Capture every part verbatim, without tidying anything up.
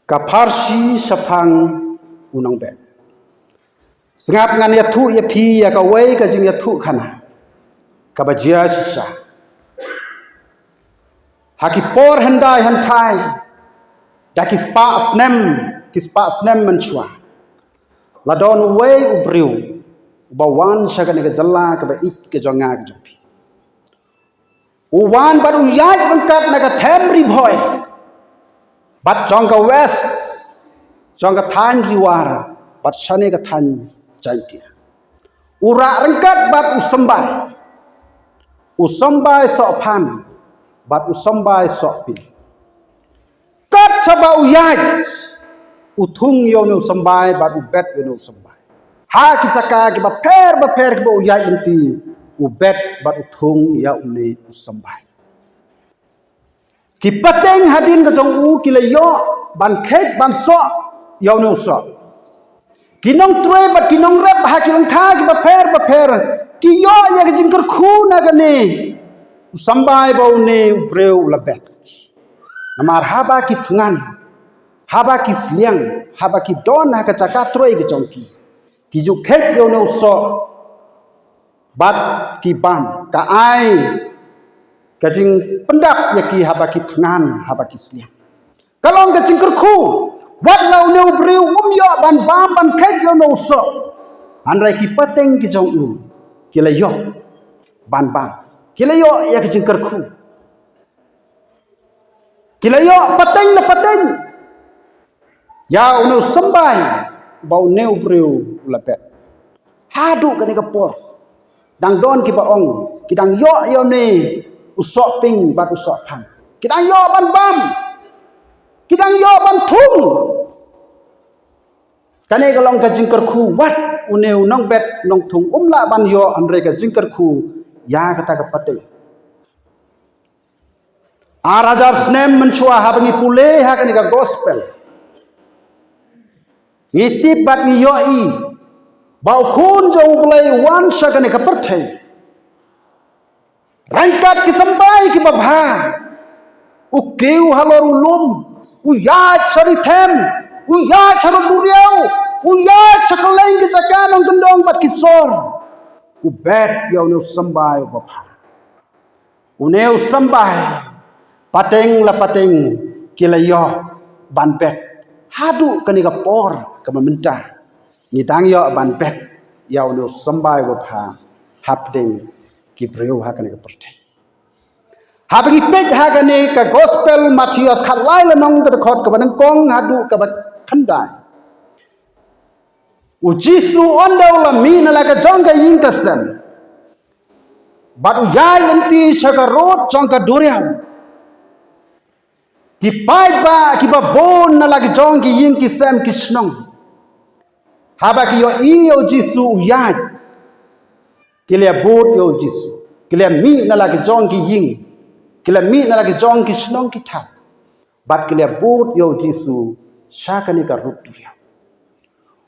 Ka pharshi shaphang u nongbet. Sngap, ngan ïathuh ïa phi ïa kawei ka jingïathuhkhana kaba jia shisha. Ha ki por hyndai hynthai, da ki spah snem, ki spah snem mynshuwa, la don uwei u briew uba wan sha kane ka jylla kaba ïeit ka jong nga ka jong phi. U wan bad u ïaid ryngkat na ka them Ri Bhoi, bad jong ka west, jong ka thaiñ Ri War, bad shane ka thaiñ Jaintia. U rah ryngkat bad u symbai, u symbai Sohphan, bad u symbai Sohpil. Kat shaba u ïaid, u thung ïa une u symbai bad u bet ïa une u symbai. Ha ki jaka kiba pher ba pher kiba u ïaid lynti, u bet bad u thung ïa une u symbai. Ki pateng hadien ka jong u ki la ïoh ban kheit ban soh ïa une u soh. Ki nongtrei bad ki nongrep ha ki lyngkha kiba pher ba pher ki ïoh ïa ka jingkyrkhu na kane u symbai ba une u briew u la bet. Namar haba ki thngan, haba ki sliang, haba ki don ha ka jaka trei ka jong ki, ki ju kheit ïa une u soh bad ki bam, ka ai ka jingpyndap ïa ki haba ki thngan, haba ki sliang. Ka long ka jingkyrkhu, wat la une u briew um ïoh ban bam ban kheit ïa une u soh, hynrei ki pateng ki jong u ki la ïoh ban bam, ki la ïoh ïa ka jingkyrkhu. Ki la ïoh pateng la pateng ïa une u symbai ba une u briew u la bet. Haduh kane ka por, dang don kiba ong ki dang ïoh ïa une u Sohping bad u Sohphan. Ki dang ïoh ban bam, ki dang ïoh ban thung. Kane ka long ka jingkyrkhu, wat une u nongbet nongthung um lah ban ïoh, hynrei ka jingkyrkhu ïa kata ka pateng. Ar hajar snem mynshuwa, haba ngi pule ha kane ka gospel, ngi tip bad ngi ïohi ba u Khun jong U Blei u wan sha kane ka pyrthei ryngkat ki symbai kiba bha. U kiew halor u lum, u ïaid sha ri them, u ïaid sha rud duriaw, u ïaid sha kylleng ki jaka nongkyndong bad ki sor. U bet ïa une u symbai uba bha. Une u symbai, pateng la pateng ki la ïoh ban bet. Haduh kane ka por kaba mynta, ngi dang ïoh ban bet ïa une u symbai uba bha hapdeng ki briew ha kane ka pyrthei. Haba ngi peit ha kane ka gospel Mathaios khatlai lynnong, ka dkhot kaba nyngkong haduh kaba khyndai, u Jisu ynda u la mih na la ka jong ka ïing ka sem bad u ïaid lynti sha ka rud jong ka duriaw, ki paidbah kiba bun na la ki jong ki ïing ki sem ki shnong, haba ki ïohi ïa u Jisu u ïaid, ki la bud ïa u Jisu, ki la mih na la ki jong ki ïing, ki la mih na la ki jong ki shnong ki thaw, bad ki la bud ïa u Jisu sha kane ka rud duriaw.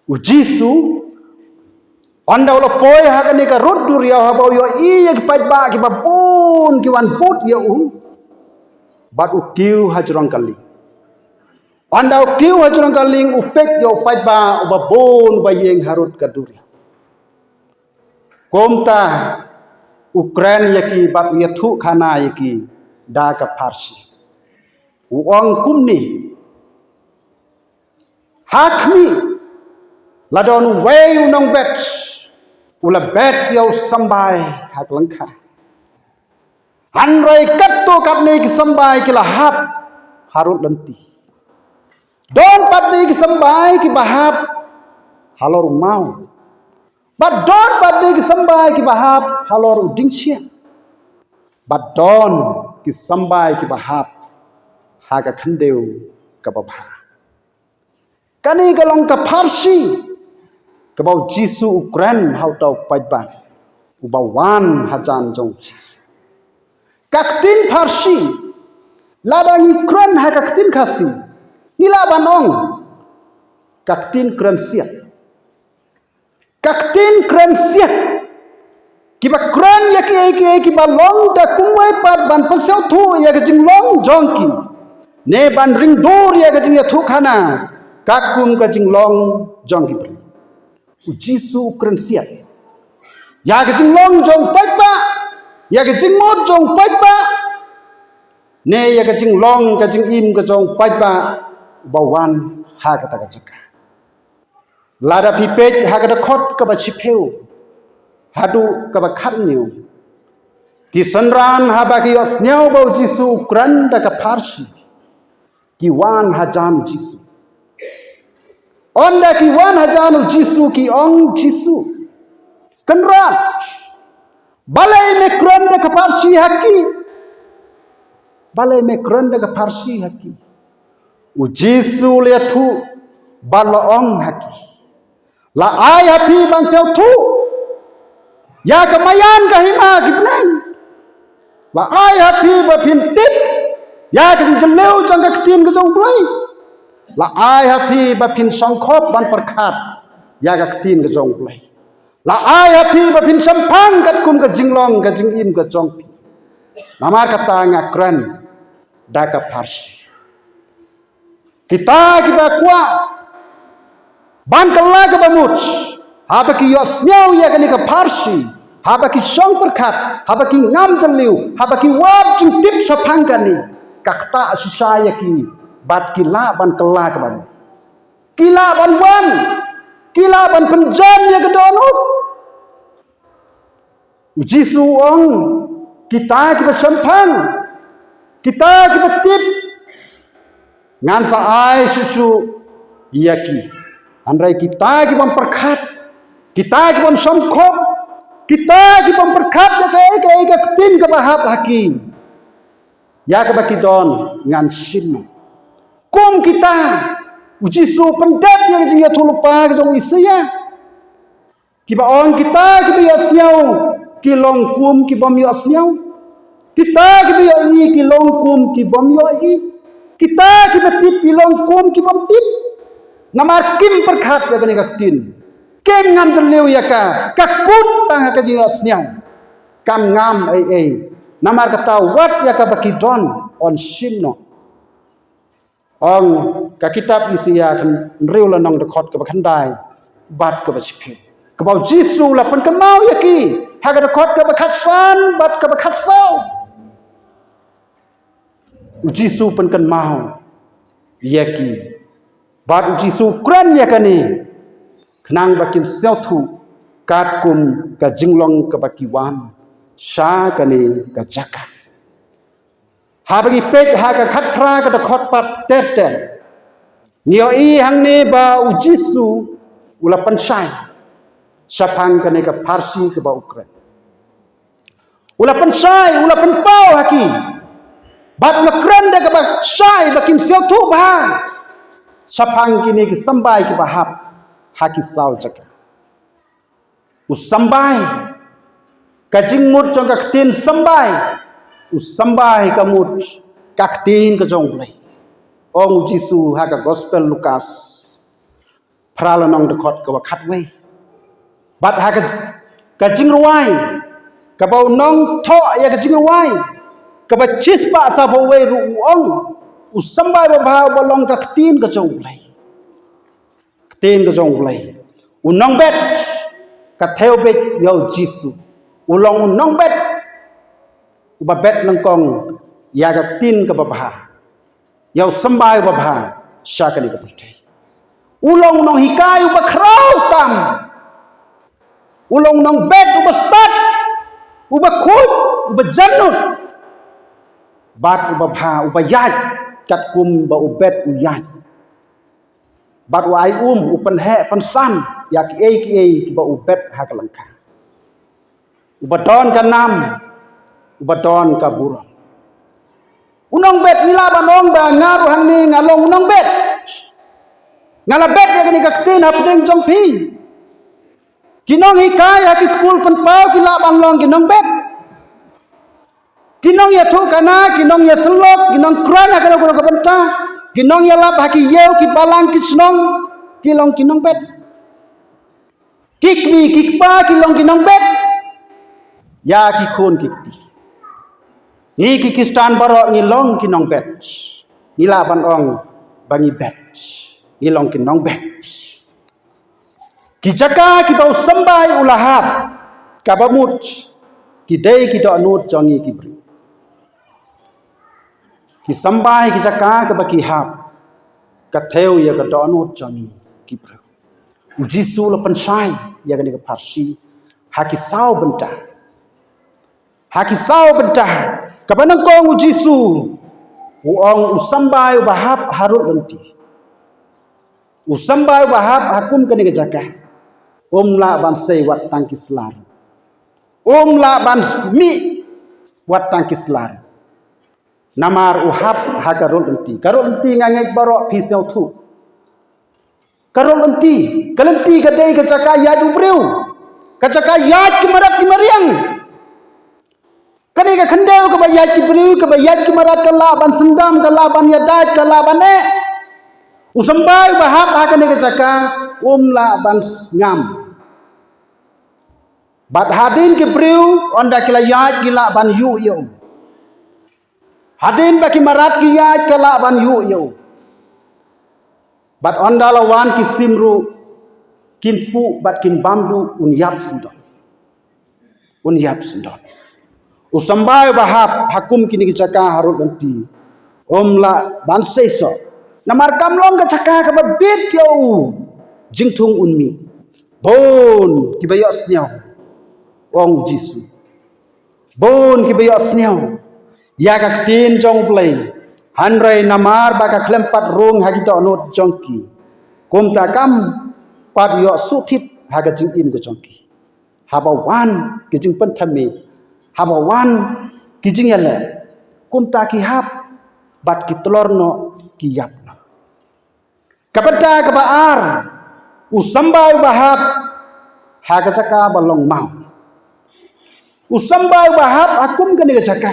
U Jisu ynda u la poi ha kane ka rud duriaw, haba u ïohi ïa ki paidbah kiba bun ki wan bud ïa u, bad u kiew ha jrong ka lieng. Ynda u kiew ha jrong ka lieng, u peit ïa u paidbah uba bun uba ïeng ha rud ka duriaw. Kumta u kren ïa ki bad u ïathuhkhana ïa ki da ka pharshi. U ong kumne, ha khmih, la don uwei u nongbet u la bet ïa u symbai ha ka lyngkha. Hynrei katto katne ki symbai ki la hap ha rud lynti. Don pat de ki symbai kiba hap halor u maw, bad don pat de ki symbai kiba hap halor u dieng shiah, bad don ki symbai kiba hap ha ka khyndew kaba bha. Kane ka long ka pharshi kaba u Jisu u kren ha uta u paidbah uba wan hajan jong u Jisu. Ka ktien pharshi, lada ngi kren ha ka ktien Khasi, ngi lah ban ong ka ktien kren siat. Ka ktien kren siat, kiba kren ïa kiei kiei kiba long da kumwei pat ban pynsngewthuh ïa ka jinglong jong ki. ne ban ring dur ïa ka jingïathuhkhana katkum ka jinglong jong ki briew. U Jisu u kren siat ïa ka jinglong jong u paidbah, ïa ka jingmut jong u paidbah, ne ïa ka jinglong ka jingim ka jong u paidbah ba wan ha kata ka jaka. Lada phi peit ha ka dkhot kaba shiphew haduh kaba khathynñiew, ki synran haba ki ïohsngew ba u Jisu u kren da ka pharshi, ki wan hajan u Jisu. Ynda ki wan hajan u Jisu, ki ong, Jisu, Kynrad, balei me kren da ka pharshi ha ki? Balei me kren da ka pharshi ha ki? U Jisu u la ïathuh bad u la ong ha ki, la ai ha phi ban sngewthuh ïa ka maïan ka hima ki bneng. La ai ha phi ba phin tip ïa ka jingjylliew jong ka ktien ka jong u Blei. La ai ha phi ba phin shongkhop ban pyrkhat ïa ka ktien ka jong u Blei. La ai ha phi ba phin shemphang katkum ka jinglong ka jingim ka jong phi. Namar kata nga kren da ka pharshi. Kita kiba kwah ban kylla kaba mut, haba ki ïohsngew ïa kane ka pharshi, haba ki shong pyrkhat, haba ki ngam jylliew, haba ki wad jingtip shaphang kane, ka ktah shisha ïa ki bad ki lah ban kylla kaba mut. Ki lah ban wan, ki lah ban pynjan ïa ka dohnud. U Jisu u ong, kita kiba shemphang, kita kiba tip, ngan sa ai shuh shuh ïa ki. Hynrei kita kibym pyrkhat, kita kibym shongkhop, kita kibym pyrkhat ïa kaei kaei ka ktien kaba hap ha ki, ïa kaba ki don, ngan shim noh. Kum kita, u Jisu u pyndep ïa ka jingïathuhlypa ka jong u Isaïah. Kiba ong, kita kiba ïohsngew ki long kum kibym ïohsngew. Kita kiba ïohi ki long kum kibym ïohi. Kita kiba tip ki long kum kibym tip. Namar kim pyrkhat ïa kane ka ktien. Kim ngam jylliew ïa ka, ka kut tang ha ka jingïohsngew. Kam ngam ei ei. Namar kata wat ïa kaba ki don yn shim noh. Ong ka kitab Isaïah hynriew lynnong, dkhot kaba khyndai bad kaba shiphew, kaba u Jisu u la pynkynmaw ïa ki ha ka dkhot kaba khatsan bad kaba khatsaw. U Jisu u pynkynmaw ïa ki bad u Jisu u kren ïa kane khnang ba kin sngewthuh katkum ka jinglong kaba ki wan sha kane ka jaka. Haba ngi peit ha ka khatphra ka dkhot pat ter ter, ngi ïohi hangne ba u Jisu u la pynshai shaphang kane ka pharshi kaba u kren. U la pynshai, u la pynpaw ha ki, bad u la kren da kaba shai ba kin sngewthuh bha shaphang kine ki symbai kiba hap ha ki saw jaka. U symbai, ka jingmut jong ka ktien symbai, u symbai ka mut ka ktien ka jong U Blei. Ong u Jisu ha ka Gospel Lukas phra lynnong, dkhot kaba khatwei. Bad ha ka, ka jingrwai kaba u nongthoh ïa ka jingrwai kaba shispah saphew wei ruh u ong, u symbai babha uba long ka ktien ka jong U Blei. Ktien ka jong U Blei. U nongbet ka thew beit ïa u Jisu. U long u nongbet uba bet nyngkong ïa ka ktien kaba bha, ïa u symbai uba bha sha kane ka pyrthei. U long u nonghikai uba khraw tam. U long u nongbet uba stad, uba khuid, uba jynnud, bad uba bha, uba ïaid katkum ba u bet u ïaid. Bad u ai um, u pynheh pynsam ïa kiei kiei kiba u bet ha ka lyngkha. Uba don ka nam, uba don ka burom. U nongbet, ngi lah ban ong ba nga ruh hangne nga long u nongbet. Nga la bet ïa kane ka ktien hapdeng jong phi. Ki nonghikai ha ki skul pynpaw ki lah ban long ki nongbet. Ki nongïathuhkhana, ki nongïasyllok, ki nongkren ha kano kano ka bynta, ki nongïalap ha ki ïew ki balang ki shnong, ki long ki nongbet. Ki kmie ki kpa ki long ki nongbet ïa ki khun ki kti. Ngi ki Khristan baroh ngi long ki nongbet. Ngi lah ban ong ba ngi bet, ngi long ki nongbet. Ki jaka kiba u symbai u la hap, kaba mut ki dei ki dohnud jong ngi ki briew. Ki symbai ki jaka kaba ki hap, ka thew ïa ka dohnud jong ngi ki briew. U Jisu u la pynshai ïa kane ka pharshi ha ki saw bynta. Ha ki saw bynta, kaba nyngkong u Jisu u ong u symbai uba hap harud lynti. U symbai uba hap ha kum kane ka jaka, um lah ban sei wat tang ki sla. Um lah ban mih wat tang ki sla. Namar u hap ha ka rud lynti. Ka rud lynti nga ngeit baroh phi sngewthuh. Ka rud lynti, ka lynti ka dei ka jaka ïaid u briew. Ka jaka ïaid ki mrad ki mariang. Kane ka khyndew kaba ïaid ki briew, kaba ïaid ki mrad, ka lah ban syndam, ka lah ban ïadait, ka lah ban eh. U symbai uba hap ha kane ka jaka, um lah ban ngam. Bad hadien ki briew, ynda ki la ïaid ki lah ban ïuh ïa u. Hadien ba ki mrad ki ïaid ki lah ban ïuh ïa u. Bad ynda la wan ki sim ruh, kin puh bad kin bam duh, un ïap syndon. Un ïap syndon. U symbai uba hap ha kum kine ki jaka harud lynti, um lah ban seisoh. Namar kam long ka jaka kaba bit ïa u jingthung un mih. Bun kiba ïohsngew, ong u Jisu. Bun kiba ïohsngew ïa ka ktien jong U Blei, hynrei namar ba ka khlem pat rung ha ki dohnud jong ki, kumta kam pat ïoh suk thit ha ka jingim ka jong ki. Haba wan ki jingpynthame, haba wan ki jingïaleh, kumta ki hap bad ki tlor noh, ki ïap noh. Ka bynta kaba ar, u symbai uba hap ha ka jaka ba long maw. U symbai uba hap ha kum kane ka jaka,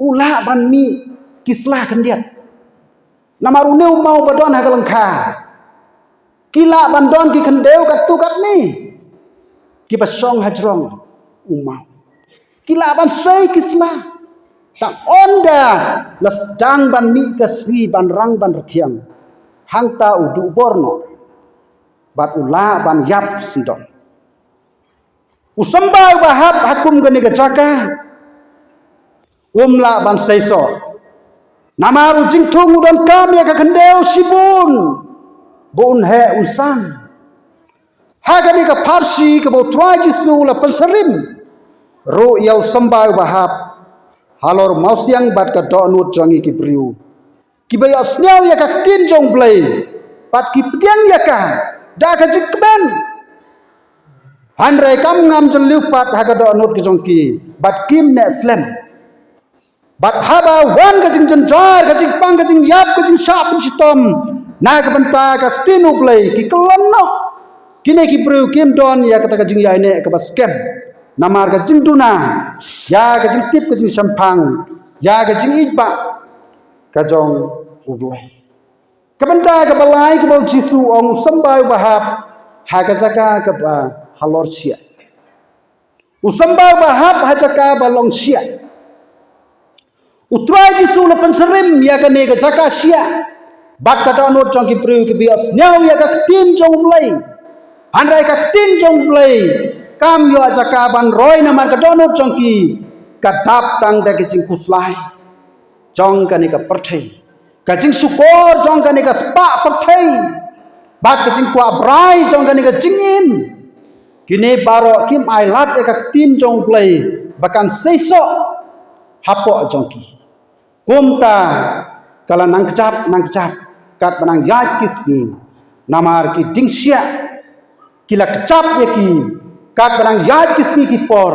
u lah ban mih ki sla khyndiat. Namar une u maw ba don ha ka lyngkha, ki lah ban don ki khyndew katto katne kiba shong hajrong u maw. Ki lah ban sei ki sla. Tang ynda la sdang ban mih ka sngi ban rang ban rthiang, hangta u duh bor noh bad u lah ban ïap syndon. U symbai uba hap ha kum kane ka jaka, um lah ban seisoh. Namar u jingthung u donkam ïa ka khyndew shibun ba un heh un san. Ha kane ka pharshi kaba U Trai Jisu u la pynsyriem ruh ïa u symbai uba hap halor mawsiang bad ka dohnud jong ngi ki briew kiba ïohsngew ïa ka ktien jong U Blei bad ki pdiang ïa ka da ka jingkmen. Hynrei kam ngam jylliew pat ha ka dohnud ka jong ki bad kim neh slem. Bad haba wan ka jingjynjar, ka jingpang, ka jingïap, ka jingshah pynshitom na ka bynta ka ktien U Blei, ki kyllon noh. Kine ki briew kim don ïa kata ka jingïaineh kaba skhem. Namar ka jingduna ïa ka jingtip, ka jingshemphang ïa ka jingïeit ba ka jong U Blei. Ka bynta kaba lai kaba U Jisu u ong u symbai uba hap ha ka jaka kaba halor shiah. U symbai uba hap ha jaka ba long shiah. U Trai Jisu u la pynsyriem ïa kane ka jaka shiah bad ka dohnud jong ki briew kiba ïohsngew ïa ka ktien jong U Blei. Hynrei ka ktien jong U Blei kam ïoh jaka ban roi namar ka dohnud jong ki ka dap tang da ka jingkhuslai jong kane ka pyrthei. Ka jingshukor jong kane ka spah pyrthei bad ka jingkwah brai jong kane ka jingim, kine baroh kim ailad ïa ka ktien jong U Blei ba kan seisoh hapoh jong ki. Kumta ka la nang kjap, nang kjap katba nang ïaid ki sngi. Namar ki dieng shiah ki la kjap ïa ki katba nang ïaid ki sngi ki por.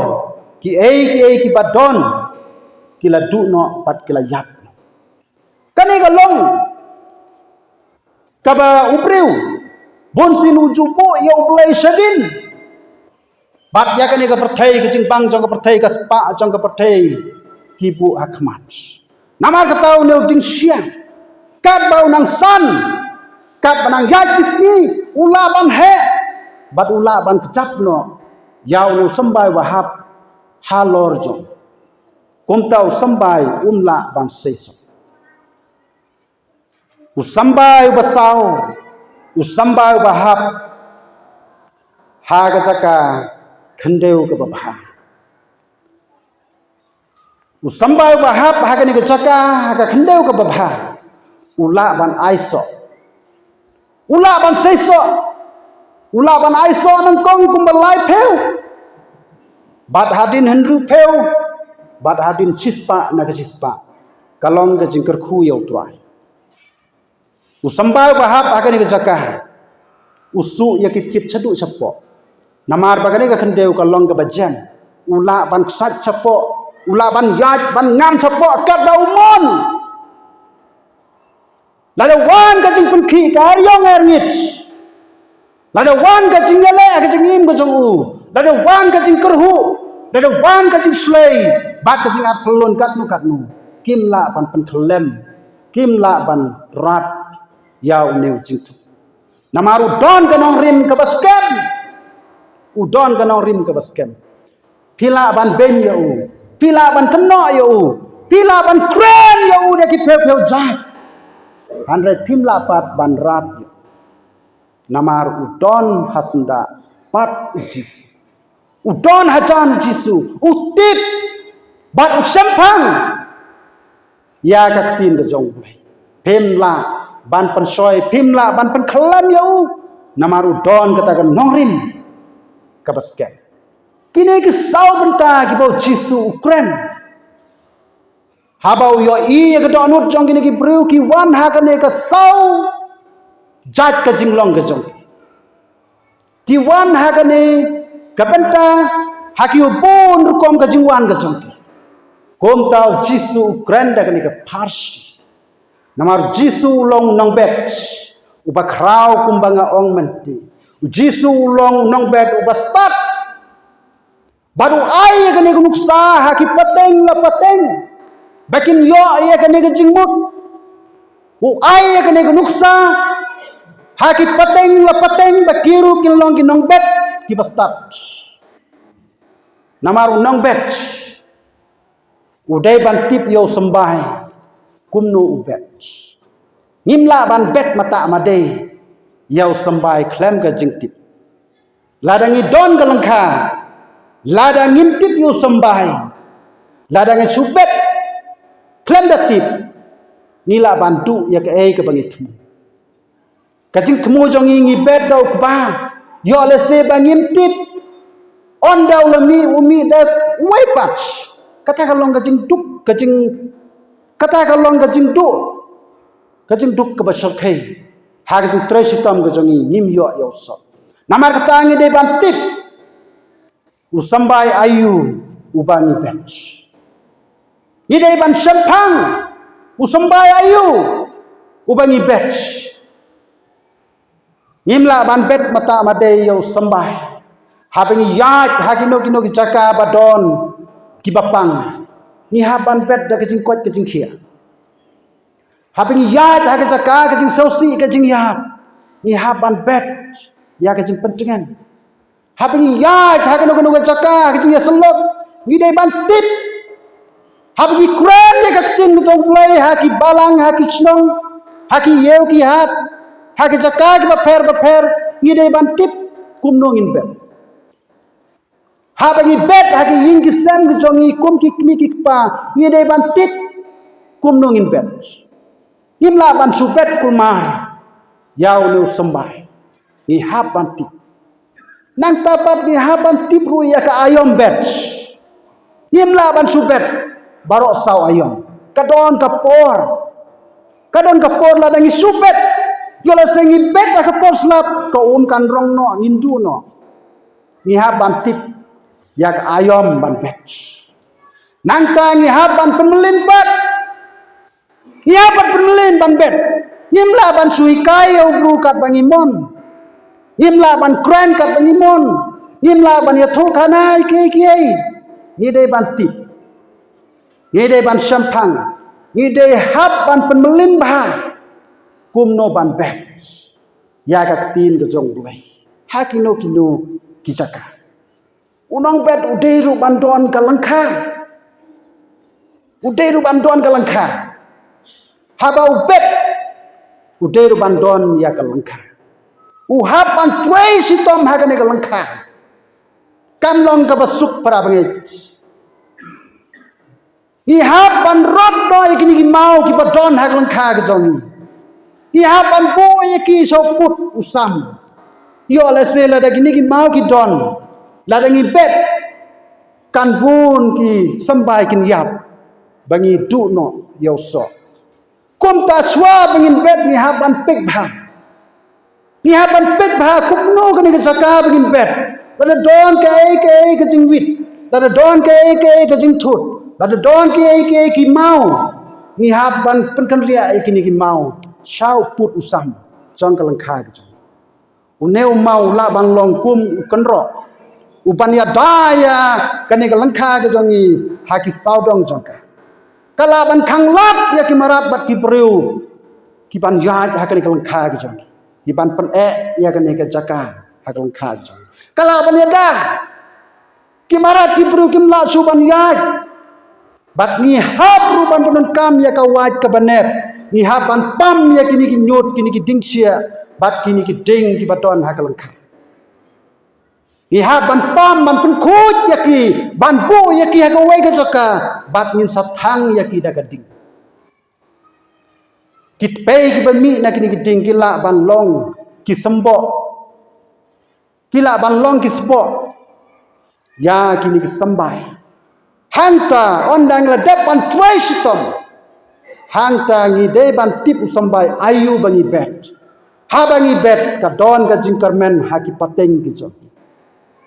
Kiei kiei kiba don ki la duh noh bad ki la ïap. Kane ka long kaba u briew bunsien u ju buh ïa U Blei shadien. Bad ïa kane ka pyrthei, ka jingbang jong ka pyrthei, ka spah jong ka pyrthei ki buh ha khmat. Namar kata une u dieng shiah katba u nang san, katba nang ïaid ki sngi u lah ban heh bad u lah ban kjap noh ïa une u symbai uba hap halor jong. Kumta u symbai um lah ban seisoh. U symbai uba saw, u symbai uba hap ha ka jaka khyndew kaba bha. U symbai uba hap ha kane ka jaka, ha ka khyndew kaba bha, u lah ban ai soh. U lah ban sei soh. U lah ban ai soh nyngkong kumba lai phew, bad hadien hynriew phew, bad hadien shispah na ka shispah. Ka long ka jingkyrkhu ïa U Trai. U symbai uba hap ha kane ka jaka, u suh ïa ki thied shaduh shapoh. Namar ba kane ka khyndew ka long kaba jem. U lah ban ksat shapoh, u lah ban ïaid ban ngam shapoh katba u mon. Lada wan ka jingpynkhih ka ar ïong ar ngit, lada wan ka jingïaleh ha ka jingim ka jong u, lada wan ka jingkyrhuh, lada wan ka jingshlei bad ka jingarphyllun katno katno, kim lah ban pynkhyllem, kim lah ban rat ïa une u jingthmu. Namar u don ka nongrim kaba skhem. U don ka nongrim kaba skhem. Phi lah ban beiñ ïa u, phi lah ban kynnoh ïa u, phi lah ban kren ïa u da ki phew phew jait, hynrei phim lah pat ban rat ïa u. Namar u don ha syndah pat U Jisu. U don hajan U Jisu, u tip bad u shemphang ïa ka ktien ka jong U Blei. Phim lah ban pynshoi, phim lah ban pynkhyllem ïa u, namar u don kata ka nongrim kaba skhem. Kine ki saw bynta kiba U Jisu u kren. Haba u ïohi ïa ka dohnud jong kine ki briew, ki wan ha kane ka saw jait ka jinglong ka jong ki. Ki wan ha kane ka bynta ha ki bun rukom ka jingwan ka jong ki. Kumta U Jisu u kren da kane ka pharshi. Namar U Jisu u long u nongbet uba khraw kumba nga ong mynta. U Jisu u long u nongbet uba stad. Bad u ai ïa kane ka nuksa ha ki pateng la pateng ba kin ïoh ïa kane ka jingmut. U ai ïa kane ka nuksa ha ki pateng la pateng ba ki ruh kin long ki nongbet kiba stad. Namar u nongbet u dei ban tip ïa u symbai kumno u bet. Ngim lah ban bet mata madei ïa u symbai khlem ka jingtip. Lada ngi don ka lyngkha, lada ngim tip ïa u symbai, lada ngi shu bet khlem da tip, ngi lah ban duh ïa kaei kaba ngi thmu. Ka jingthmu jong ngi, ngi bet da u kba, ïoh lehse ba ngim tip, ynda u la mih, u mih da uwei pat. Kata ka long ka jingduk, ka jing, kata ka long ka jingduk, ka jingduk kaba shyrkhei ha ka jingtrei shitom ka jong ngi, ngim ïoh ïa u soh. Namar kata ngi dei ban tip u symbai aïu uba ngi bet. Ngi dei ban shemphang u symbai aïu uba ngi bet. Ngim lah ban bet mata madei ïa u symbai. Haba ngi ïaid ha kino kino ki jaka ba don kiba pang, ngi hap ban bet da ka jingkoit ka jingkhiah. Haba ngi ïaid ha ka jaka ka jingsngewsih ka jingïap, ngi hap ban bet ïa ka jingpyntngen. Haba ngi ïaid ha kano kano ka jaka ka jingïasyllok, ngi dei ban tip. Haba ngi kren ïa ka ktien ka jong U Blei ha ki balang, ha ki shnong, ha ki ïew ki hat, ha ki jaka kiba pher ba pher, ngi dei ban tip kumno ngin bet. Haba ngi bet ha ki ïing ki sem ki jong ngi kum ki kmie ki kpa, ngi dei ban tip kumno ngin bet. Ngim lah ban shu bet kulmar ïa une u symbai. Ngi hap ban tip. Nangta pat ngi hap ban tip ruh ïa ka aïom bet. Ngim lah ban shu bet baroh saw aïom. Ka don ka por. Ka don ka por lada ngi shu bet, ïoh lehse ngi bet ha ka por slap, ka um kan rong noh, ngin duh noh. Ngi hap ban tip ïa ka aïom ban bet. Nangta ngi hap ban pynmlien pat. Ngi hap ban pynmlien ban bet. Ngim lah ban shu hikai ïa u bru katba ngi mon. Ngim lah ban kren katba ngi mon. Ngim lah ban ïathuh khana ïa kiei kiei. Ngi dei ban tip. Ngi dei ban shemphang. Ngi dei hap ban pynmlien bha kumno ban bet ïa ka ktien ka jong U Blei ha kino kino ki jaka. U nongbet u dei ruh ban don ka lyngkha. U dei ruh ban don ka lyngkha. Haba u bet, U dei ruh ban don ïa ka lyngkha. U hap ban trei shitom ha kane ka lyngkha. Kam long kaba suk para bangeit. Ngi hap ban rot noh ïa kine ki maw kiba don ha ka lyngkha ka jong ngi. Ngi hap ban buh ïa ki sha u pud u sam. Ïoh lehse lada kine ki maw ki don, lada ngi bet, kan bun ki symbai kin ïap ba ngi duh noh ïa u soh. Kumta shuwa ba ngin bet ngi hap ban peit bha. Ngi hap ban peit bha kumno kane ka jaka ba ngin bet. Lada don kaei kaei ka jingwit, lada don kaei kaei ka jingthut, lada don kaei kaei ki maw, ngi hap ban pynkynriah ïa kine ki maw sha u pud u sam jong ka lyngkha ka jong. Une u maw u lah ban long kum u kynroh u ban ïada ïa kane ka lyngkha ka jong ngi ha ki sawdong jong ka. Ka lah ban khanglad ïa ki mrad bad ki briew ki ban ïaid ha kane ka lyngkha ka jong ngi, ki ban pyneh ïa kane ka jaka ha ka lyngkha ka jong ngi. Ka lah ban ïada ki mrad ki briew kim lah shuh ban ïaid. Bad ngi hap ruh ban pyndonkam ïa ka wait kaba nep. Ngi hap ban pam ïa kine ki ñiut, kine ki dieng kshiah bad kine ki dieng kiba don ha ka lyngkha. Ngi hap ban pam, ban pynkhuid ïa ki, ban buh ïa ki ha kawei ka jaka, bad ngin sa thang ïa ki da ka dieng. Ki tpei kiba mih na kine ki dieng ki lah ban long ki symboh. Ki lah ban long ki symboh ïa kine ki symbai. Hangta ynda ngi la dep ban trei shitom, hangta ngi dei ban tip u symbai aïu ba ngi bet. Haba ngi bet ka don ka jingkyrmen ha ki pateng ki jong ngi.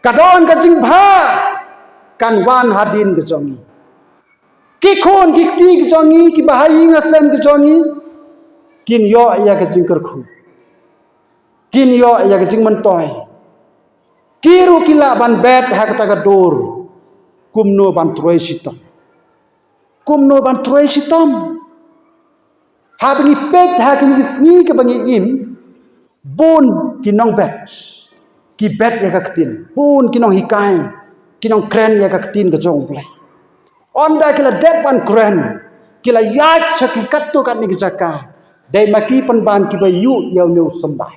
Ka don ka jingbha kan wan hadien ka jong ngi. Ki khun ki kti ki jong ngi, kiba ha ïing ha sem ki jong ngi, kin ïoh ïa ka jingkyrkhu, kin ïoh ïa ka jingmyntoi. Ki ruh ki lah ban bet ha kata ka dur kumno ban trei shitom. Kumno ban trei shitom. Haba ngi peit ha kine ki sngi kaba ngi im, bun ki nongbet ki bet ïa ka ktien, bun ki nonghikai ki nongkren ïa ka ktien ka jong U Blei. Ynda ki la dep ban kren, ki la ïaid sha ki katto katne ki jaka, dei ma ki pynban kiba ïuh ïa une u symbai.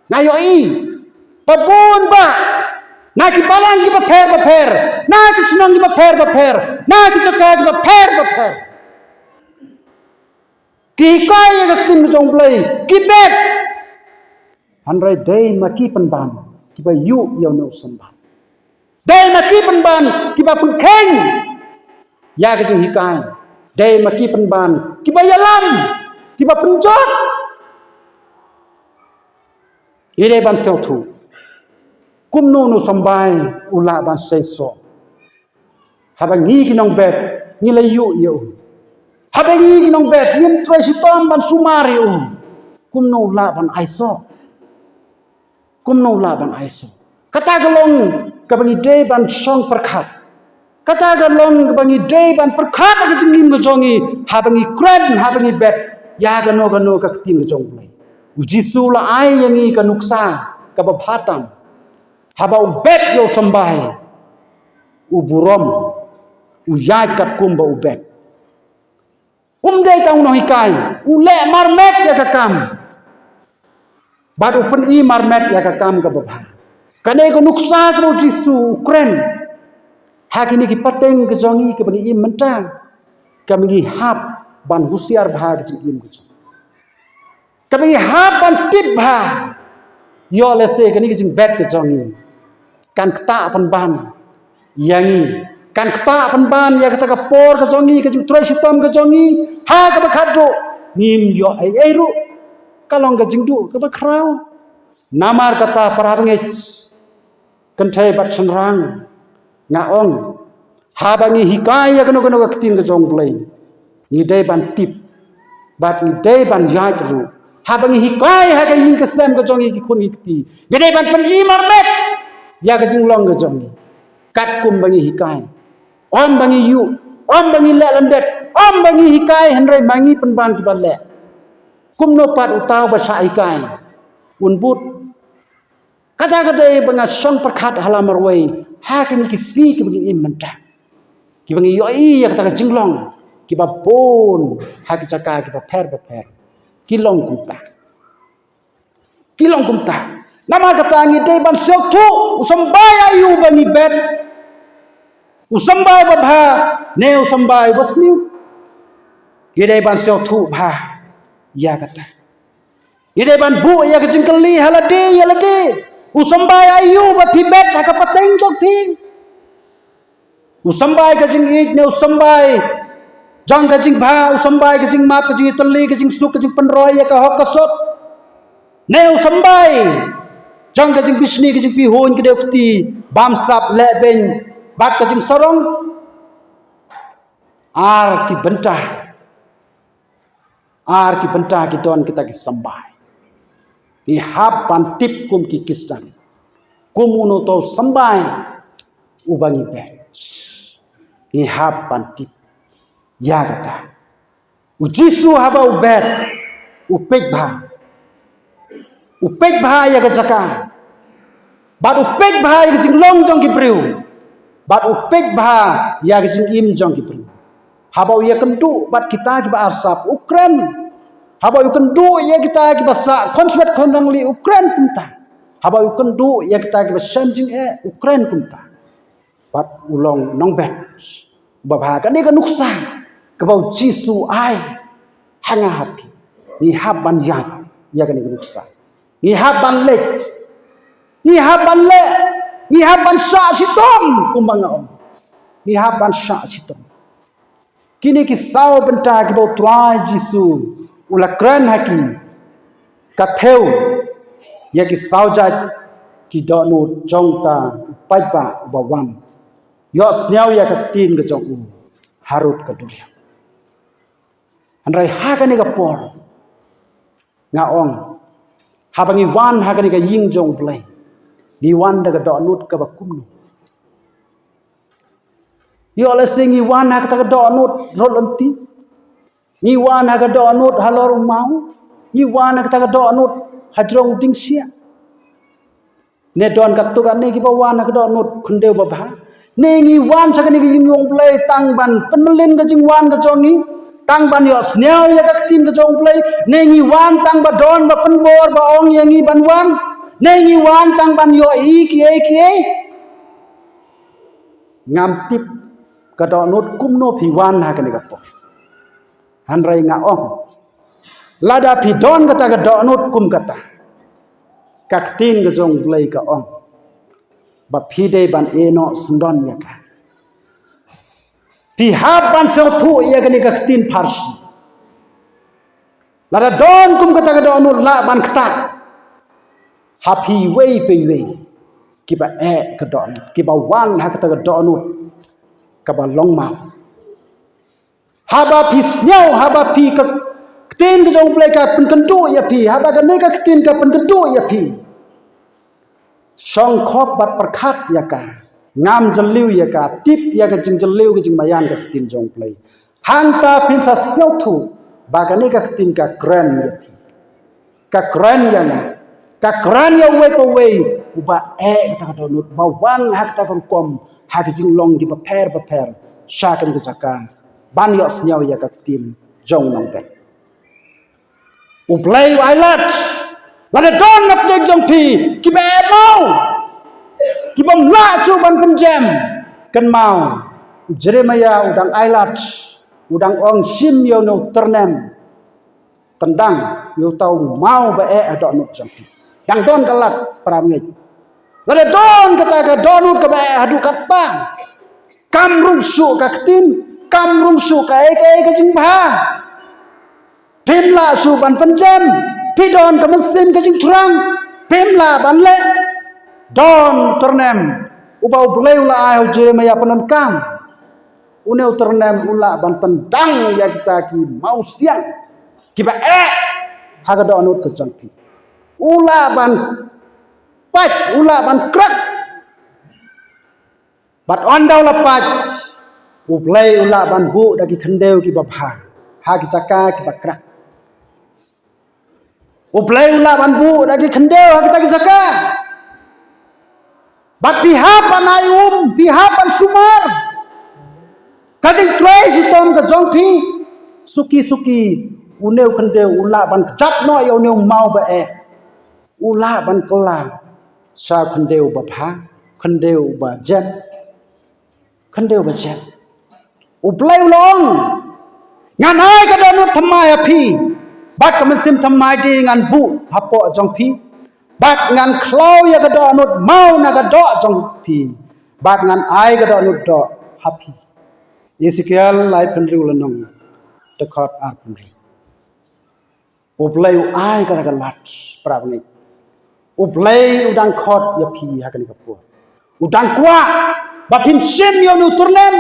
Nga ïohi ba bun bah na ki balang kiba pher ba pher, na ki shnong kiba pher ba pher, na ki jaka kiba pher ba pher, ki hikai ïa ka ktien ka jong U Blei, ki bet. Hynrei dei ma ki pynban kiba ïuh ïa une u symbai. Dei ma ki pynban kiba pynkheiñ ïa ka jinghikai. Dei ma ki pynban kiba ïalam, kiba pynjot. Ngi dei ban sngewthuh kumno une u symbai u lah ban seisoh. Haba ngi ki nongbet ngi la ïuh ïa u, haba ngi ki nongbet ngim trei shitom ban sumar ïa u, kumno u lah ban aisoh? Kumno u lah ban aisoh? Kata ka long kaba ngi dei ban shong pyrkhat. Kata ka long kaba ngi dei ban pyrkhat ha ka jingim ka jong ngi, haba ngi kren, haba ngi bet ïa kano kano ka ktien ka jong U Blei. U Jisu u la ai ïa ngi ka nuksa kaba bha tam. Haba u bet ïa u symbai, u burom, u ïaid katkum ba u bet. Um dei tang u nonghikai, u leh marmet ïa ka kam. Bad u pyni marmet ïa ka kam kaba bha. Kane ka nuksa kaba u Jisu u kren ha kine ki pateng ka jong ngi kaba ngi im mynta, kaba ngi hap ban husiar bha ha ka jingim ka jong ngi. Kaba ngi hap ban tip bha. Ïoh lehse kane ka jingbet ka jong ngi kan ktah pynban ïa ngi, kan ktah pynban ïa kata ka por ka jong ngi, ka jingtrei shitom ka jong ngi. Ha kaba khatduh ngim ïoh ei ei ruh. Ka long ka jingduh kaba khraw. Namar kata, para bangeit, kynthei bad shynrang, nga ong, haba ngi hikai ïa kano kano ka ktien ka jong U Blei, ngi dei ban tip bad ngi dei ban ïaid ruh. Haba ngi hikai ha ka ïing ka sem ka jong ngi, ki khun ki kti, ngi dei ban pyni marmet ïa ka jinglong ka jong ngi katkum ba ngi hikai. Ym ba ngi ïuh, ym ba ngi leh lyndet, ym ba ngi hikai, hynrei ma ngi pynban kiba leh. Kumno pat uta uba shah hikai un bud? Kata ka dei ba nga shong pyrkhat ha la marwei ha kine ki sngi kiba ngi im mynta, kiba ngi ïohi ïa kata ka jinglong kiba bun ha ki jaka kiba pher ba pher. Ki long kumta. Ki long kumta. Namar kata ngi dei ban sngewthuh, u symbai aïu ba ngi bet. U symbai ba bha, ne u symbai ba sniew. Ngi dei ban sngewthuh bha ïa kata. Ngi dei ban buh ïa ka jingkylli ha lade ïa lade. U symbai aïu ba phi bet ha ka pateng jong phi. U symbai ka jingïeit ne u symbai jong ka jingbha, u symbai ka jingmap, ka jingïatylli, ka jingsuk, ka jingpynroi ïa ka hok ka sot. Ne u symbai jong ka jingbishni, ka jingpihuiñ, ka dei u kti bamsap lehbeiñ bad ka jingsarong. Ar ki bynta, ar ki bynta ki don kita ki symbai. Ngi hap ban tip kum ki Khristan. Kum uno uto u symbai uba ngi bet. Ngi hap ban tip ïa kata. U Jisu haba u bet, u peit bha. U peit bha ïa ka jaka. Bad u peit bha ïa ka jinglong jong ki briew. Bad u peit bha ïa ka jingim jong ki briew. Haba u ïakynduh bad kita kiba arsap, u kren. Haba u ïakynduh ïa kita kiba sah khonswet khonrangli, u kren kumta. Haba u ïakynduh ïa kita kiba shem jingeh, u kren kumta. Bad u long nongbet. Ba bha, kane ka nuksa kaba u Jisu ai ha nga ha phi. Ngi hap ban ïaid ïa kane ka nuksa. Ngi hap ban leit. Ngi hap ban leh. Ngi hap ban shah shitom kumba nga ong. Ngi hap ban shah shitom. Kine ki saw bynta kiba u Trai Jisu u la kren ha ki, ka thew ïa ki saw jait ki dohnud jong uta u paidbah uba wan ïohsngew ïa ka ktien ka jong u harud ka duriaw. Hynrei ha kane ka por nga ong, haba ngi wan ha kane ka ïing jong U Blei, ngi wan da ka dohnud kaba kumno? Ïoh lehse ngi wan ha kata ka dohnud rud lynti. Ngi wan ha ka dohnud halor u maw. Ngi wan ha kata ka dohnud hajrong u dieng shiah. Ne don katto katne kiba wan ha ka dohnud khyndew ba bha. Ne ngi wan sha kane ka ïing jong U Blei tang ban pynmlien ka jingwan ka jong ngi, tang ban ïohsngew ïa ka ktien ka jong U Blei. Ne ngi wan tang ba don ba pynbor ba ong ïa ngi ban wan. Ne ngi wan tang ban ïohi kiei kiei. Ngam tip ka dohnud kumno phi wan ha kane ka por. Hynrei nga ong, lada phi don kata ka dohnud kum kata, ka ktien ka jong U Blei ka ong ba phi dei ban ïehnoh syndon ïa ka. Phi hap ban sngewthuh ïa kane ka ktien pharshi. Lada don kum kata ka dohnud, lah ban ktah ha phi iwei pa iwei kiba eh ka dohnud, kiba wan ha kata ka dohnud kaba long maw. Haba phi sngew, haba phi, ka ktien ka jong U Blei ka pynkynduh ïa phi, haba kane ka ktien ka pynkynduh ïa phi, shong khop bad pyrkhat ïa ka, ngam jylliew ïa ka, tip ïa ka jingjylliew ka jingmaïan ka ktien jong U Blei. Hangta phin sa sngewthuh ba kane ka ktien ka kren ïa phi, ka kren ïa nga, ka kren ïa uwei pa uwei uba eh kata ka dohnud, ba wan ha kata ka rukom, ha ka jinglong kiba pher ba pher sha kane ka jaka ban ïohsngew ïa ka ktien jong u nongbet. U Blei u ailad. Lada don na pdeng jong phi kiba eh maw, kibym lah shuh ban pynjem, kynmaw, u Jeremaïah u dang ailad, u dang ong, shim ïa une u tyrnem, tyndang ïa uta u maw ba eh ha dohnud jong phi. Dang don ka lad, para bangeit. Lada don kata ka dohnud kaba eh haduh katba, kam rung shuh ka ktien, kam rung shuh kaei kaei ka jingbha. Phim lah shuh ban pynjem, phi don ka mynsiem ka jingthrang, phim lah ban leh. Don tyrnem uba U Blei u la ai ha u Jeremaïah pyndonkam. Une u tyrnem u lah ban tyndang ïa kita ki mawsiang kiba eh ha ka dohnud ka jong phi. U lah ban pait, u lah ban krak. Bad ynda u la pait, U Blei u lah ban buh da ki khyndew kiba bha ha ki jaka kiba krak. U Blei u lah ban buh da ki khyndew ha kita ki jaka. Bad phi hap ban ai um, phi hap ban sumar. Ka jingtrei shitom ka jong phi, suki suki Une u khyndew u lah ban kjap noh ïa une u maw ba eh. U lah ban kylla sha u khyndew ba bha, khyndew ba jem, khyndew ba jem. U Blei u la ong, ngan ai ka dohnud thymmai ha phi, bad ka mynsiem thymmai de ngan buh hapoh jong phi, bad ngan khlaw ïa ka dohnud maw na ka doh jong phi, bad ngan ai ka dohnud doh ha phi. Ezekiel laiphew hynriew lynnong, dkhot arphew hynriew. U Blei u ai kata ka lad, para bangeit. U Blei u dang khot ïa phi ha kane ka por. U dang kwah ba phin shim ïa une u tyrnem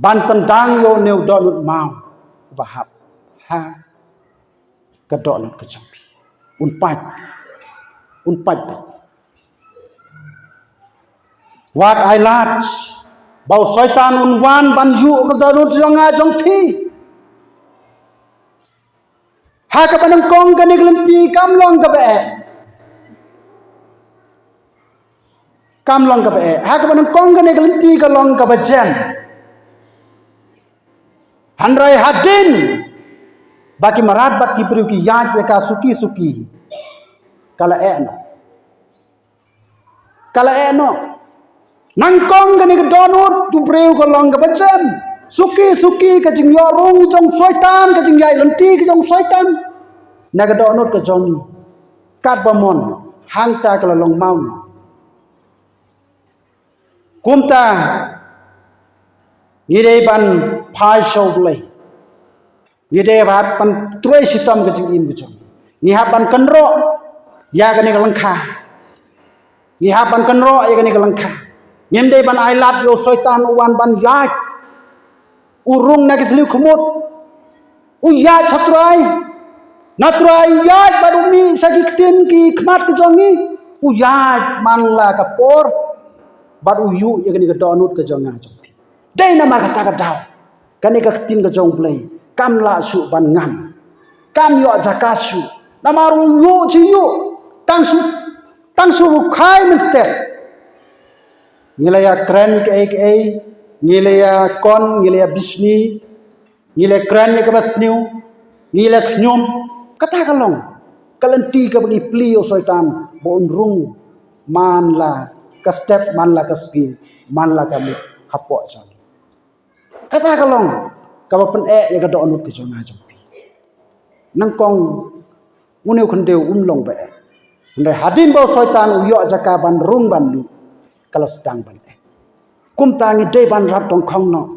ban tyndang ïa une u dohnud maw ba hap ha ka dohnud ka jong phi. Un pait. Un pait pait. Wat ai lad ba u Soitan un wan ban ïuh ka dohnud jong nga jong phi. Ha kaba nyngkong kane ka lynti kam long kaba eh. Kam long kaba eh. Ha kaba nyngkong kane ka lynti ka long kaba jem. Hynrei hadien ba ki mrad bad ki briew ki ïaid ïa ka suki suki, ka la eh noh. Ka la eh noh. Nyngkong kane ka dohnud u briew ka long kaba jem. Suki suki ka jingïoh rung jong Soitan, ka jingïaid lynti ka jong Soitan na ka dohnud ka jong ngi. Katba mon, hangta ka la long maw noh. Kumta ngi dei ban phai sha U Blei. Ngi dei ban trei shitom ka jingim ka jong ngi. Ngi hap ban kynroh ïa kane ka lyngkha. Ngi hap ban kynroh ïa kane ka lyngkha. Ngim dei ban ai lad ïa u Soitan u wan ban ïaid. U rung na ki thliew khmut. U ïaid ha Trai. Na Trai u ïaid bad u mih sha ki ktien ki khmat ki jong ngi. U ïaid man la ka por. Bad u ïuh ïa kane ka dohnud ka jong nga jong phi. Dei namar kata ka daw kane ka ktien ka jong U Blei kam lah shuh ban ngam. Kam ïoh jaka shuh. Namar u ïuh shi ïuh. Tang shu, tang shu u khai mynstep. Ngi la ïa kren kaei kaei, ngi la ïa kon, ngi la ïa bishni, ngi la ïa kren ïa kaba sniew, ngi la ïa khñium. Kata ka long ka lynti kaba ngi plie ïa u Soitan ba un rung man la ka step, man la ka sngi, man la ka miet hapoh jong ngi. Kata ka long kaba pyneh ïa ka dohnud ka jong nga jong phi. Nyngkong une u khyndew um long ba eh. Hynrei hadien ba u Soitan u ïoh jaka ban rung ban mih, ka la sdang ban eh. Kumta ngi dei ban rat dongkhong noh.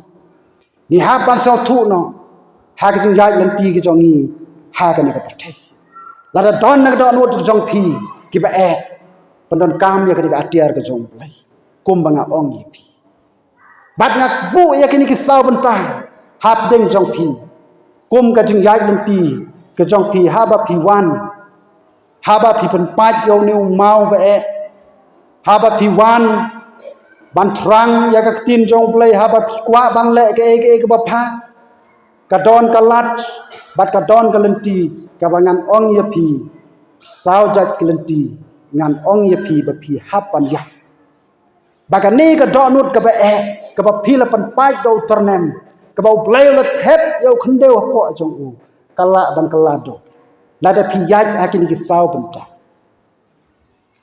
Ngi hap ban sngewthuh noh ha ka jingïaid lynti ka jong ngi ha kane ka pyrthei. Lada don na ka dohnud ka jong phi kiba eh, pyndonkam ïa kane ka atiar ka jong U Blei. Kumba nga ong ïa phi. Bad nga buh ïa kine ki saw bynta hapdeng jong phi. Kum ka jingïaid lynti ka jong phi haba phi wan. Haba phi pynpait ïa une u maw ba eh. Haba phi wan ban thrang ïa ka ktien jong U Blei, haba phi kwah ban leh kaei kaei kaba bha. Ka don ka lad bad ka don ka lynti kaba ngan ong ïa phi. Saw jait ka lynti ngan ong ïa phi ba phi hap ban ïaid. Ba kane ka dohnud kaba eh, kaba phi la pynpait da u tyrnem, kaba U Blei u la thep ïa u khyndew hapoh jong u, ka lah ban kylla duh lada phi ïaid ha kine ki saw bynta.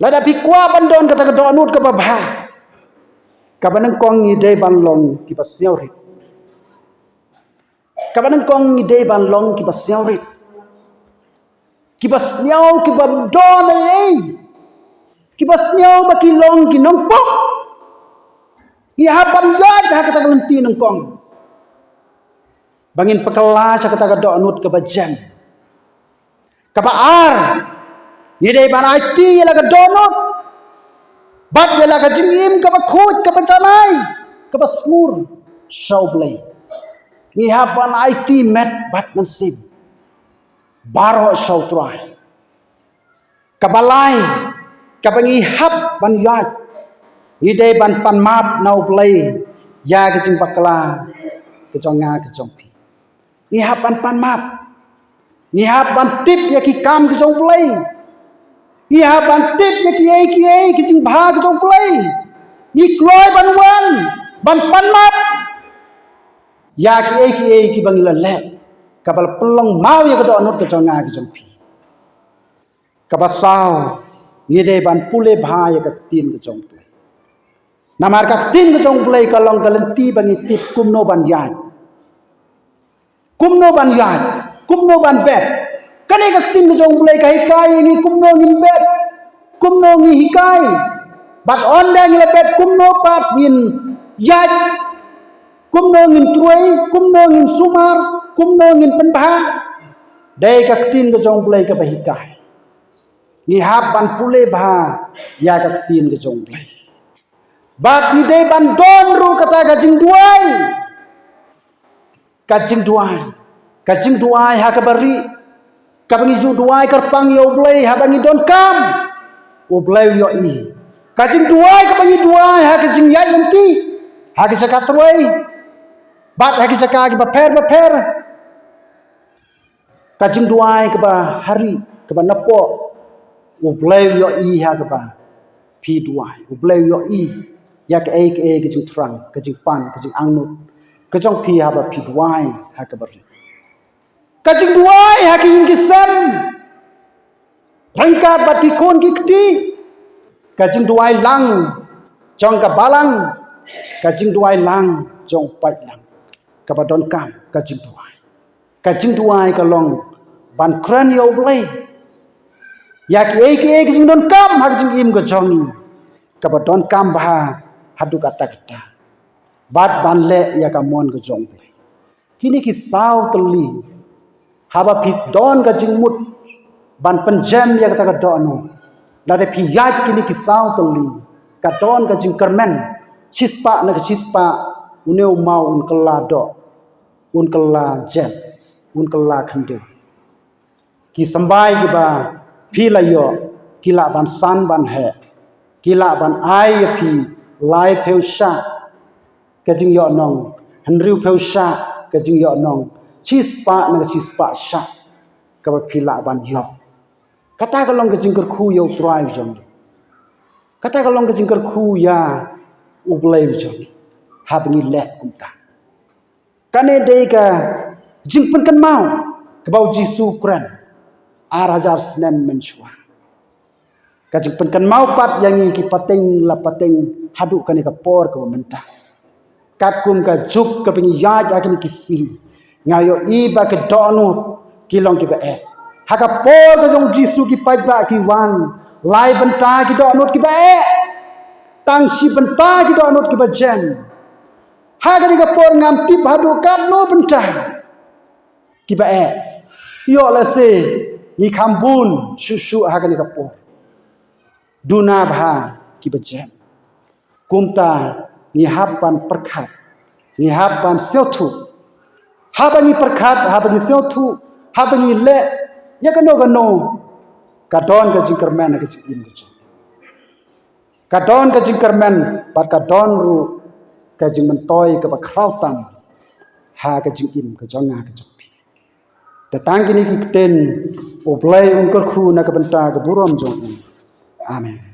Lada phi kwah ban don kata ka dohnud kaba bha, kaba nyngkong ngi dei ban long kiba sngewrit. Kaba nyngkong ngi dei ban long kiba sngewrit. Kiba sngew kiba don ei ei. Kiba sngew ba ki long ki nongpop. Ngi hap ban ïaid ha kata ka lynti nyngkong. Ba ngin pynkylla sha kata ka dohnud kaba jem. Kaba ar, ngi dei ban aiti ïa la ka dohnud bad ïa la ka jingim kaba khuid, kaba janai, kaba sngur sha U Blei. Ngi hap ban aiti met bad mynsiem baroh sha U Trai. Kaba lai, kaba ngi hap ban ïaid, ngi dei ban pan map na U Blei ïa ka jingbakla ka jong nga ka jong phi. Ngi hap ban pan map. Ngi hap ban tip ïa ki kam ki jong U Blei. Ngi hap ban tip ïa kiei kiei ki jingbha ki jong U Blei. Ngi kloi ban wan ban pan map. ïa kiei kiei kiba ngi la leh kaba la pynlong maw ïa ka dohnud ka jong nga ka jong phi. Kaba saw, ngi dei ban pule bha ïa ka ktien ka jong U Blei. Namar ka ktien ka jong U Blei ka long ka lynti ba ngi tip kumno ban ïaid, kumno ban ïaid, kumno ban bet. Kane ka ktien ka jong U Blei ka hikai ïa ngi kumno ngin bet, kumno ngin hikai, bad ynda ngi la bet kumno pat ngin ïaid, kumno ngin trei, kumno ngin sumar, kumno ngin pynbha. Dei ka ktien ka jong U Blei kaba hikai. Ngi hap ban pule bha ïa ka ktien ka jong U Blei. Bad ngi dei ban don ruh kata ka jingduwai. Ka jingduwai, ka jingduwai ha kaba rieh. Kaba ngi ju duwai kyrpang ïa U Blei haba ngi donkam, U Blei u ïohi. Ka jingduwai kaba ngi duwai ha ka jingïaid lynti, ha ka jaka trei, bad ha ka jaka kiba pher bapher. Ka jingduwai kaba ha rieh, kaba napoh, U Blei u ïohi ha kaba phi duwai. U Blei u ïohi ïa kaei kaei ka jingthrang, ka jingpan, ka jingangnud ka jong phi haba phi duwai ha kaba rieh. Ka jingduwai ha ki ïing ki sem, ryngkat bad ki khun ki kti. Ka jingduwai lang jong ka balang, ka jingduwai lang jong u paidlang, kaba donkam ka jingduwai. Ka jingduwai ka long ban kren ïa U Blei ïa kiei kiei ki jingdonkam ha ka jingim ka jong ngi, kaba donkam bha haduh katta katta, bad ban leh ïa ka mon ka jong U Blei. Kine ki saw tylli, haba phi don ka jingmut ban pynjem ïa kata ka dohnud, lada phi ïaid kine ki saw tylli, ka don ka jingkyrmen. Shispah na ka shispah une u maw un kylla doh, un kylla jem, un kylla khyndew. Ki symbai kiba phi la ïoh, ki lah ban san ban heh, ki lah ban ai ïa phi laiphew shah ka jingïohnong, hynriewphew shah ka jingïohnong, shispah na ka shispah shah kaba phi lah ban ïoh. Kata ka long ka jingkyrkhu ïa U Trai u jong ngi. Kata ka long ka jingkyrkhu ïa U Blei u jong ngi, haba ngi leh kumta. Kane dei ka jingpynkynmaw kaba U Jisu u kren ar hajar snem mynshuwa. Ka jingpynkynmaw pat ïa ngi ki pateng la pateng haduh kane ka por kaba mynta. Katkum ka juk kaba ngi ïaid ha kine ki sngi, nga ïohi ba ki dohnud ki long kiba eh. Ha ka por ka jong U Jisu ki paidbah ki wan, lai bynta ki dohnud kiba eh, tang shi bynta ki dohnud kiba jem. Ha kane ka por ngam tip haduh katno bynta kiba eh. Ïoh lehse ngi kham bun shuh shuh ha kane ka por, duna bha kiba jem. Kumta ngi hap ban pyrkhat, ngi hap ban sngewthuh. Haba ngi pyrkhat, haba ngi sngewthuh, haba ngi leh ïa kano kano, ka don ka jingkyrmen ha ka jingim ka jong ngi. Ka don ka jingkyrmen bad ka don ruh ka jingmyntoi kaba khraw tam ha ka jingim ka jong nga ka jong phi. Te tang kine ki ktien U Blei un kyrkhu na ka bynta ka burom jong u. Amen.